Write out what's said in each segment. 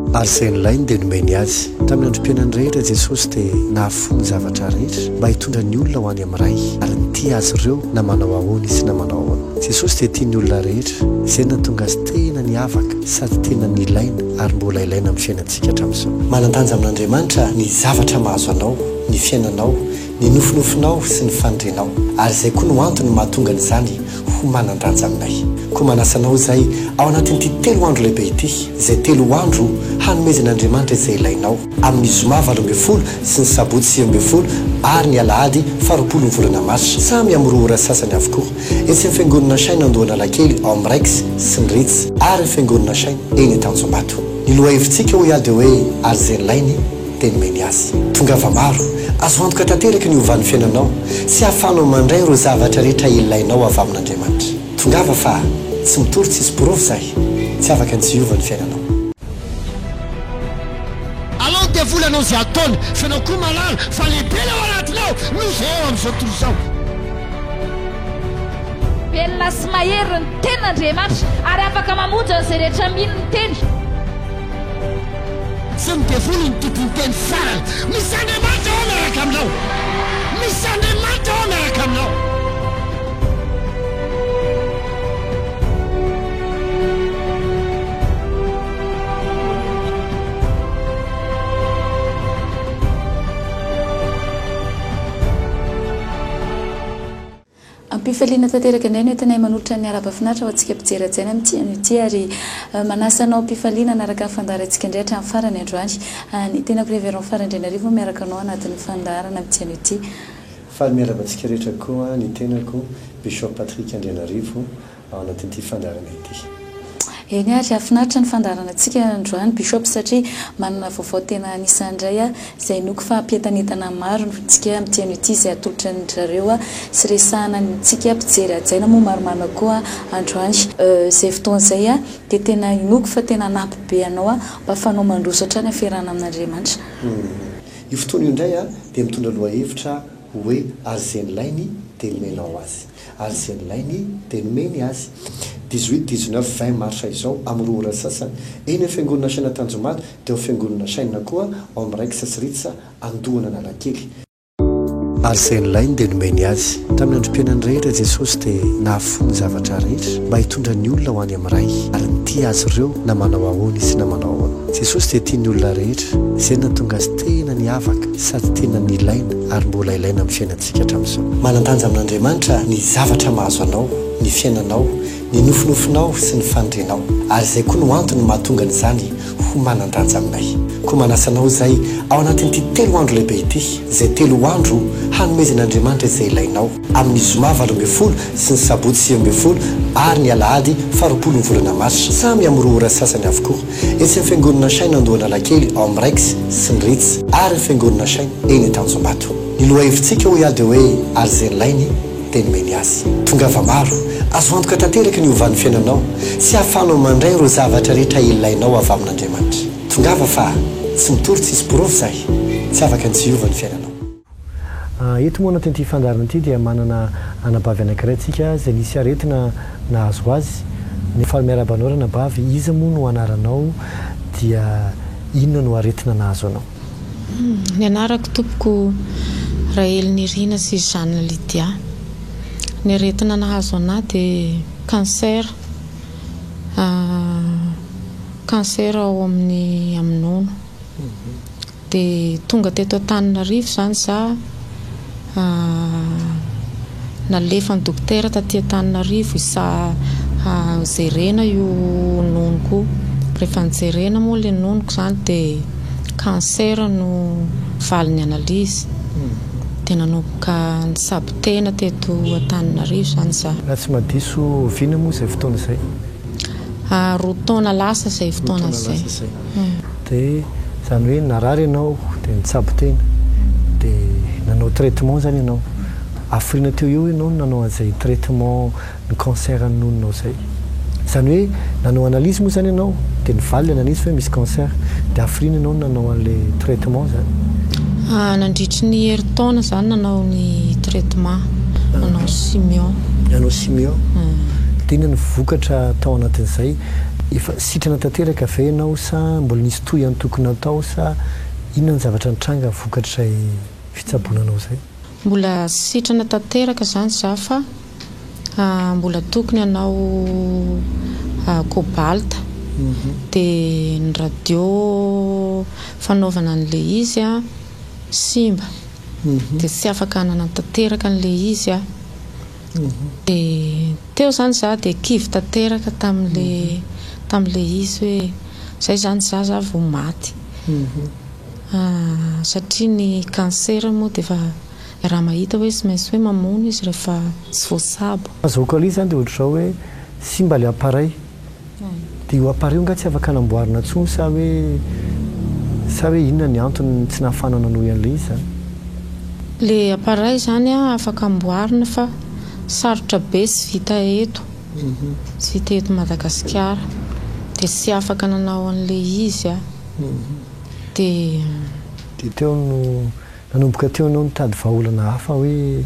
Ary izay nilainy dia nomeny azy. Tamin'ny androm-piainany rehetra Jesosy dia nahafoy ny zavatra rehetra mba hitondra ny olona ho any amin'ny Ray, ary nitia azy ireo na manao ahoana izy na manao ahoana. Jesosy dia tia ny olona rehetra, izay no nahatonga azy tena niavaka sady tena nilaina ary mbola ilaina amin'ny fiainantsika hatramin'izao. Manan-danja amin'Andriamanitra ny zavatra mahazo anao, ny fiainanao, ny nofinofinao sy ny fanirianao, ary izay koa no antony mahatonga an'izany ho manan-danja aminay. Koa manasa anao izahay ao anatin'ity telo andro lehibe ity, izay telo andro hanomezan'Andriamanitra izay ilainao, amin'ny zoma 18 sy ny sabotsy 19 ary ny alahady faharoapolo ny volana marsa, samy amin'ny roa ora sasany avokoa, etsy amin'ny Fiangonana Shine Andohanalakely ao amin'ny Rex sy ny Ritz ary ny Fiangonana Shine eny Tanjombato. Ny lohahevitsika hoy aho dia hoe ary izay nilainy dia nomeny azy. Tongava maro, azo antoka tanteraka ny hovan'ny fiainanao sy hahafahanao mandray ireo zavatra rehetra ilainao avy amin'Andriamanitra. Tongava fa tsy mitory tsisy porofo zahay, tsy afaka ny tsy hiova ny fiainanao. Alao ny devoly hanao izay ataony, fa ianao koa mahalala fa lehibe ilay ao anatinao noho izay ao amin'izao tontolo izao. Velona sy mahery ny Tenin'Andriamanitra ary afaka mamonjy an'izay rehetra mino ny Teny. Tsy ny devoly no tompon'ny teny farany. Misy Andriamanitra ao miaraka aminao. Misy Andriamanitra ao miaraka aminao. Am-pifaliana tanteraka indray no entinay manolotra ny arahaba finaritra ho antsika mpijery hajaina amin'ity anio ity ary manasa anao am-pifaliana hanaraka ny fandaharantsika indray hatramin'ny farany androany. Ny tenako Révérend Fara Andrianarivo miaraka anao anatin'ny fandaharana amin'ity anio ity. Faly miarahaba antsika rehetra koa ny tenako Bishop Patrick Andrianarivo. ao anatin'ity fandaharana ity. Eny ary, hahafinaritra ny fandaharanantsika androany Bishop satria manana vaovao tena anisan'ny iray izay inoako fa hampientanentana maro antsika amin'ity anio ity izay atolotra an-dry zareo sy resahana antsika mpijery hajaina moa maromaro koa androany. Izay fotoana izay dia tena inoako fa tena hanampy be anao mba hahafahanao mandroso hatrany amin'ny fiarahana amin'Andriamanitra. Io fotoana io indray dia mitondra lohahevitra hoe ary izay nilainy dia nomenao azy. ary izay nilainy dia nomeny azy. Dix-huit, dix-neuf, vingt mars izao, amin'ny roa ora sasany, eny amin'ny Fiangonana Chaîne Tanjombato, dia ao Fiangonana Chaîne koa, ao amin'ny Rex sy Ritz, Andohan'Analakely. Ary izay nilainy dia nomeny azy. Tamin'ny androm-piainany rehetra Jesosy dia nahafoy ny zavatra rehetra mba hitondra ny olona ho any amin'ny Ray, ary nitia azy ireo na manao ahoana izy na manao ahoana. Jesosy dia tia ny olona rehetra, izay no nahatonga azy tena niavaka sady tena nilaina ary mbola ilaina amin'ny fiainantsika. Tsika hatramin'izao. Manan-danja amin'Andriamanitra ny zavatra mahazo anao, ny fiainanao, ny nofinofinao sy ny fanirianao. Ary izay koa no antony mahatonga an'izany ho manan-danja aminay. Koa manasa anao izahay ao anatin'ity telo andro lehibe ity, izay telo andro hanomezan'Andriamanitra izay ilainao, amin'ny zoma 18 sy ny sabotsy 19 ary ny alahady faharoapolo ny volana marsa, samy amin'ny roa ora sasany avokoa, etsy amin'ny Fiangonana Shine Andohanalakely ao amin'ny Rex sy ny Ritz ary ny Fiangonana Shine eny Tanjombato. Ny lohahevitsika hoy aho dia hoe ary izay nilainy dia nomeny azy. Tongava maro, azo antoka tanteraka ny hovan'ny fiainanao sy hahafahanao mandray ireo zavatra rehetra ilainao avy amin'Andriamanitra. Tongava fa tsy mitory tsisy porofo zahay, tsy afaka ny tsy hiova ny fiainanao. Eto moa anatin'ity fandaharana ity dia manana anabavy anankiray tsika izay nisy aretina nahazo azy. Faly miarahaba anao ranabavy, iza moa no anaranao dia inona no aretina nahazo anao? Ny anarako tompoko Rahelinirina sy Jeanne Lydia. Ny aretina nahazo anah dia cancer, cancer ao amin'ny amin'ny nono. Dia tonga teto Antananarivo izany za, Nalefan'ny dokotera taty Antananarivo isa jerena io nonoko io. Rehefa nojerena moa ilay nonoko izany dia cancer no valin'ny analyse. Dia nanomboka nitsabo tena teto Antananarivo izany za. Raha tsy mahadiso oviana moa izay fotoana izay? Roa taona lasa izay fotoana izay. Dia izany hoe narary ianao dia nitsabo tena dia nanao traitement izany ianao. Hafiriana teo eo ianao no nanao an'izay traitement ny cancer ny nononao izay? Izany hoe nanao analyse moa izany ianao dia nivaly ilay analyse hoe misy cancer. Dia hafiriana ianao no nanao an'ilay traitement izany? Nandritry ny herintaona izaho nanao ny traitement, nanao chimio. Nanao chimio. Dia inona no vokatra tao anatin'izay? Efa sitrana tanteraka ve ianao sa mbola nisy tohiny tokony natao sa inona ny zavatra nitranga vokatr'izay fitsaboana anao izay? Mbola sitrana tanteraka izany za fa mbola tokony hanao cobalt dia ny radio fanaovana an'ilay izy simba dia tsy afaka nanatanteraka an'ilay izy aho. Dia teo izany za dia kivy tanteraka tamin'ilay tamin'ilay izy hoe izay izany za za vao maty. Satria ny cancer moa dia efa raha mahita hoe tsy maintsy hoe mamono izy rehefa tsy voatsabo. Azahoako an'ilay izy izany dia ohatr'izao hoe simba ilay appareil. Dia io appareil io nga tsy afaka namboarina intsony sa hoe sa hoe inona ny antony tsy nahafahana nanohy an'ilay izy zany? Le appareil zany an afaka amboarina fa sarotra be tsy vita eto, tsy vita eto Madagasikara dia tsy afaka nanao an'le izy aho dia. Dia teo no Nanomboka teo ianao nitady vahaolana hafa hoe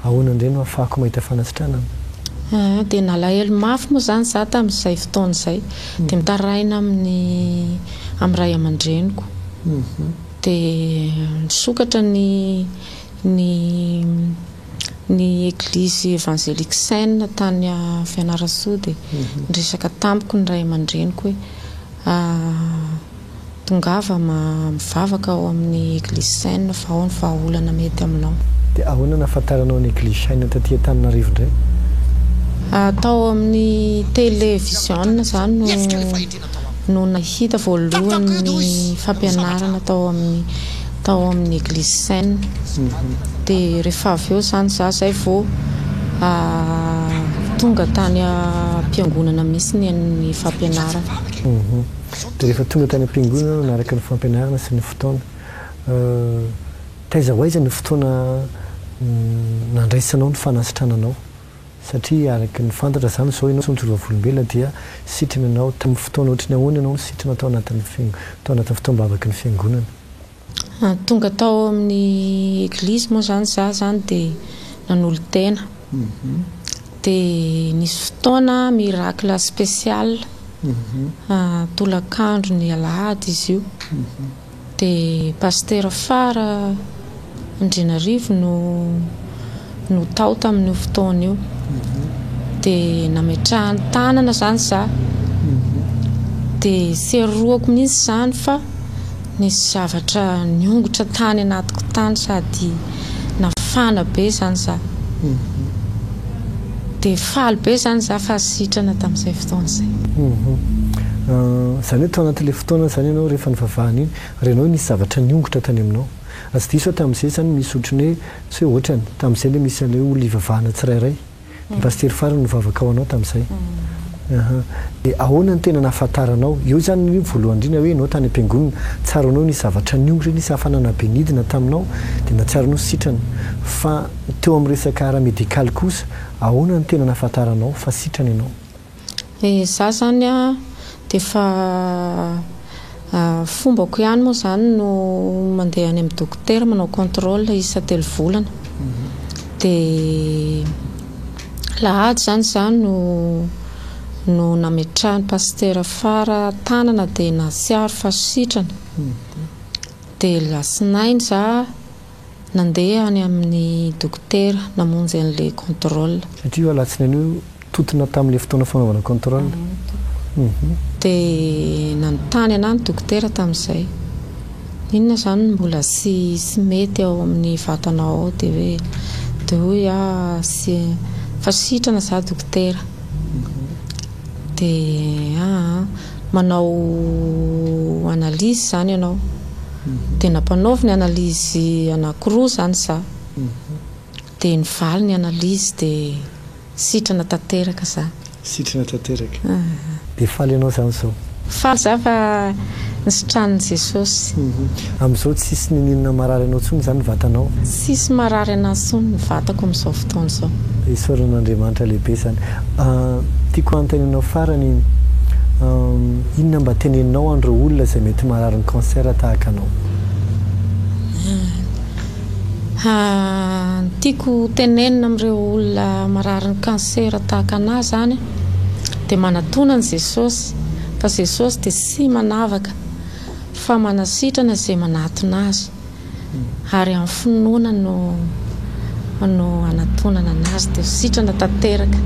ahoana indray no ahafahako mahita fanasitranana? Aa dia nalahelo mafy moa izany izaho tamin'izay fotoana izay. Dia mitaraina amin'ny amin'ny ray aman-dreniko. Dia nisokatra ny ny ny eglizy evangelique saine tany Fianarantsoa dia niresaka tamiko ny ray aman-dreniko hoe Tongava mivavaka ao amin'ny Eglise Saine fa ao ny vahaolana mety aminao. Dia ahoana nahafantaranao ny Eglise Saine taty Antananarivo indray? Tao amin'ny Tele Vision za no no nahita voalohany ny fampianarana tao amin'ny tao amin'ny Eglise Saine. Dia rehefa avy eo izany za zay vao tonga tany am-piangonana mihitsy ny ny fampianarana. Dia rehefa tonga tany am-piangonana aho nanaraka ny fampianarana sy ny fotoana. Taiza ho aiza ny fotoana nandraisanao ny fanasitrananao? Satria araka ny fantatra izany izao ianao tsy vavolombelona dia sitrana ianao. Tamin'ny fotoana ohatry ny ahoana ianao no sitrana tao anatin'ny tao anatin'ny fotoam-bavaky ny fiangonana? Tonga tao amin'ny eglizy moa izany za izany dia nanolo-tena. Dia nisy fotoana miracle spécial, tolakandro ny alahady izy io. Dia Pasitera Fara Andrianarivo no no tao tamin'io fotoana io. Dia nametrahany tanana izany za. Dia seroako mihitsy izany fa nisy zavatra niongotra tany anatiko tany sady nafana be izany za. Dia faly be izany za fa sitrana tamin'izay fotoana izay. Izany hoe tao anatin'ilay fotoana izany ianao rehefa nivavahana iny, renao hoe nisy zavatra niongotra tany aminao. Raha tsy diso aho tamin'izay izany misy ohatran'ny hoe, tsy hoe ohatrany, tamin'izay ilay misy an'ilay hoe olona ivavahana tsirairay. Dia Pasitera farany nivavaka ho anao tamin'izay. Aha. Dia ahoana no tena nahafantaranao? Eo izany ny voalohany indrindra hoe ianao tany am-piangonana, tsaroanao nisy zavatra niongotra, nisy hafanana be nidina taminao, dia nahatsiaronao sitrana. Fa teo amin'ny resaka ara-medikaly kosa, ahoana no tena nahafantaranao fa sitrana ianao? Za zany a dia efa fombako ihany moa zany no mandeha any amin'ny dokotera manao contrôle isan-telo volana. Dia alahady zany za no no nametrahan'ny pasitera Fara tanana dia nahatsiaro fa sitrana. Dia alatsinainy za Nandeha any amin'ny dokotera namonjy an'ilay contrôle. Satria io alatsinainy io totona tamin'ilay fotoana fanaovana contrôle. Dia nanontany anah ny dokotera tamin'izay. Inona izany no mbola tsy tsy mety ao amin'ny vatanao ao? Dia hoe dia hoy aho tsy fa sitrana za dokotera. Dia aa manao analyse izany ianao. Dia nampanaoviny analyse anankiroa izany za. Dia nivaly ny analyse dia sitrana tanteraka za. Sitrana tanteraka. Dia faly ianao izany izao? Faly za fa nisitranin'i Jesosy. Amin'izao tsisy niniana marary anao intsony izany ny vatanao? Tsisy marary anah intsony ny vatako amin'izao fotoana izao. Isaorana Andriamanitra lehibe izany. Tiako hanontanianao farany, inona mba teneninao an'ireo olona izay mety mararin'ny cancer tahaka anao? Ny tiako tenenina amin'ireo olona mararin'ny cancer tahaka anah izany dia manatona an'i Jesosy. Fa Jesosy dia tsy manavaka fa manasitrana izay manatona Azy. Ary amin'ny finoana no no anatonana an'Azy dia ho sitrana tanteraka.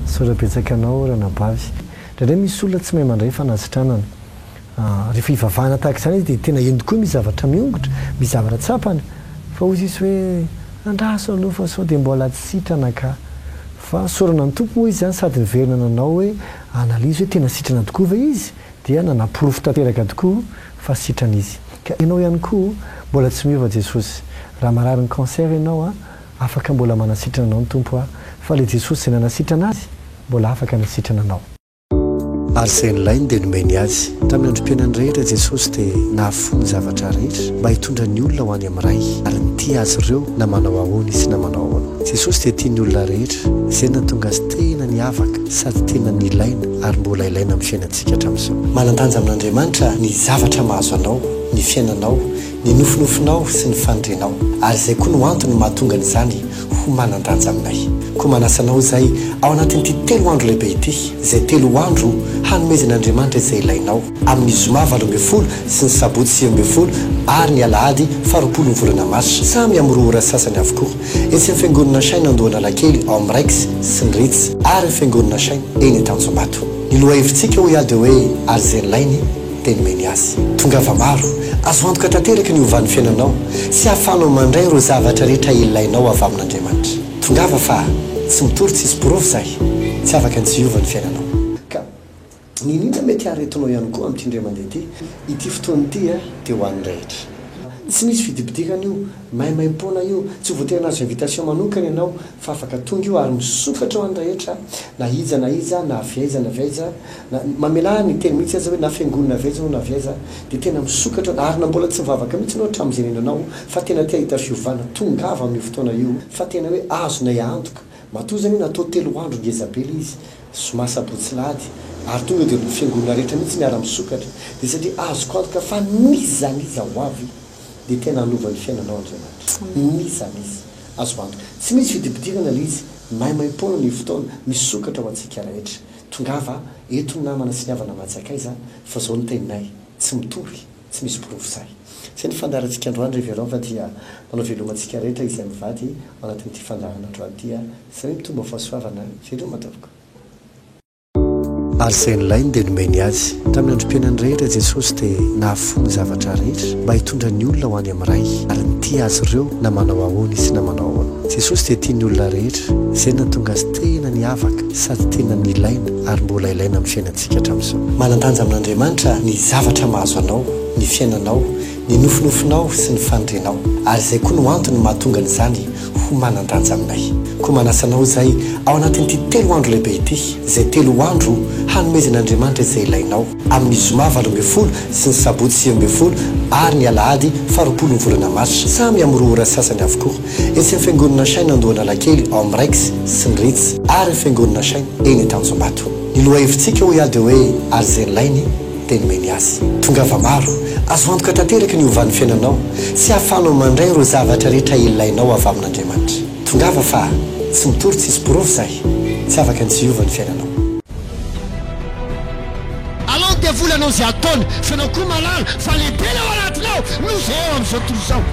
Misaotra betsaka anao ranabavy. Indraindray misy olona tsy mahay mandray fanasitranana. Rehefa ivavahana tahaka izany izy dia tena eny tokoa misy zavatra miongotra, misy zavatra tsapany. Fa hozy izy hoe andraso aloha fa sao dia mbola tsy sitrana ka. Fa sorana ny Tompo moa izy izany sady niverina nanao hoe analyse hoe tena sitrana tokoa ve izy? Dia nanaporofo tanteraka tokoa fa sitrana izy. Ka ianao ihany koa mbola tsy miova Jesosy. Raha marary ny cancer ianao a, afaka mbola manasitrana anao ny Tompo a, fa ilay Jesosy izay nanasitrana azy mbola afaka hanasitrana anao. Ary izay nilainy dia nomeny azy. Tamin'ny androm-piainany rehetra Jesosy dia nahafoy ny zavatra rehetra mba hitondra ny olona ho any amin'ny Ray, ary nitia azy ireo na manao ahoana izy na manao ahoana. Jesosy dia tia ny olona rehetra, izay no nahatonga azy tena niavaka sady tena nilaina ary mbola ilaina amin'ny fiainantsika hatramin'izao. Manan-danja amin'Andriamanitra ny zavatra mahazo anao, ny fiainanao, ny nofinofinao sy ny fanirianao. Ary izay koa no antony mahatonga an'izany ho manan-danja aminay. Koa manasa anao izahay ao anatin'ity telo andro lehibe ity, izay telo andro hanomezan'Andriamanitra izay ilainao, amin'ny zoma 18 sy ny sabotsy 19 ary ny alahady faharoapolo ny volana marsa, samy amin'ny roa ora sasany avokoa, etsy amin'ny Fiangonana Shine Andohanalakely ao amin'ny Raikes sy ny Ritz ary ny Fiangonana Shine eny Tanjombato. Ny lohahevitsika hoy aho dia hoe ary izay nilainy dia nomeny azy. Tongava maro, azo antoka tanteraka ny hovan'ny fiainanao sy hahafahanao mandray ireo zavatra rehetra ilainao avy amin'Andriamanitra. Tongava fa tsy mitory tsisy porofo zahay, tsy afaka ny tsy hiova ny fiainanao. Ka n'inon'inona mety haharetinao ihany koa amin'ity indray mandeha ity, ity fotoana ity dia ho an'ny rehetra. Tsy misy fidipidirana io, maimaimpoana io, tsy voatery nahazo invitation manokana ianao fa afaka tonga io ary misokatra ho an'ny rehetra na iza na iza na avy aiza na avy aiza na mamelà ny teny mihitsy aza hoe na fiangonana avy aiza ianao na avy aiza dia tena misokatra ary na mbola tsy mivavaka mihitsy ianao hatramin'izay niainanao fa tena te hahita fiovana tongava amin'io fotoana io fa tena hoe azonay antoka matoa izany hoe natao telo andro ngeza be ilay izy zoma sabotsy lahady ary tonga dia ny fiangonana rehetra mihitsy miara misokatra dia satria azoko antoka fa n'iza n'iza ho avy dia tena hanova ny fiainanao Andriamanitra n'iza n'iza azo antoka tsy misy fidipidirana ilay izy maimaimpoana ny fotoana misokatra ho antsika rehetra Tongava eto ny namana sy ny havana aman-tsakaiza fa zao ny teninay, tsy mitory, tsy misy porofo sahy. Zay ny fandaharantsika androany Révérend fa dia manao veloma antsika rehetra izay mivady ao anatin'ity fandaharana androany ity a! Samia mitombo amin'ny fahasoavana, veloma tompoko. Ary izay nilainy dia nomeny azy. Tamin'ny androm-piainany rehetra Jesosy dia nahafoy ny zavatra rehetra mba hitondra ny olona ho any amin'ny Ray, ary nitia azy ireo na manao ahoana izy na manao ahoana. Jesosy dia tia ny olona rehetra, izay no nahatonga azy tena niavaka sady tena nilaina ary mbola ilaina amin'ny fiainantsika hatramin'izao. Manan-danja amin'Andriamanitra ny zavatra mahazo anao, ny fiainanao, ny nofinofinao sy ny fanirianao. Ary izay koa no antony mahatonga an'izany ho manan-danja aminay. Koa manasa anao izahay ao anatin'ity telo andro lehibe ity, izay telo andro hanomezan'Andriamanitra izay ilainao, amin'ny zoma 18 sy ny sabotsy 19 ary ny alahady faharoapolo ny volana marsa, samy amin'ny roa ora sasany avokoa, etsy amin'ny Fiangonana Shine Andohanalakely ao amin'ny Raikes sy ny Ritz ary ny Fiangonana Shine eny Tanjombato. Ny lohahevitsika hoy aho dia hoe ary izay nilainy dia nomeny azy. Tongava maro, azo antoka tanteraka ny hovan'ny fiainanao sy hahafahanao mandray ireo zavatra rehetra ilainao avy amin'Andriamanitra. Tongava fa tsy mitory tsisy porofo zahay, tsy afaka ny tsy hiova ny fiainanao. Alao ny devoly hanao izay ataony, fa ianao koa mahalala fa lehibe ilay ao anatinao noho izay ao amin'izao tontolo izao.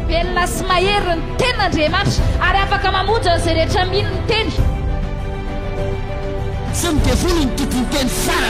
Velona sy mahery ny tenin'Andriamanitra ary afaka mamonjy an'izay rehetra mino ny teny. Tsy ny devoly no tompon'ny teny farany.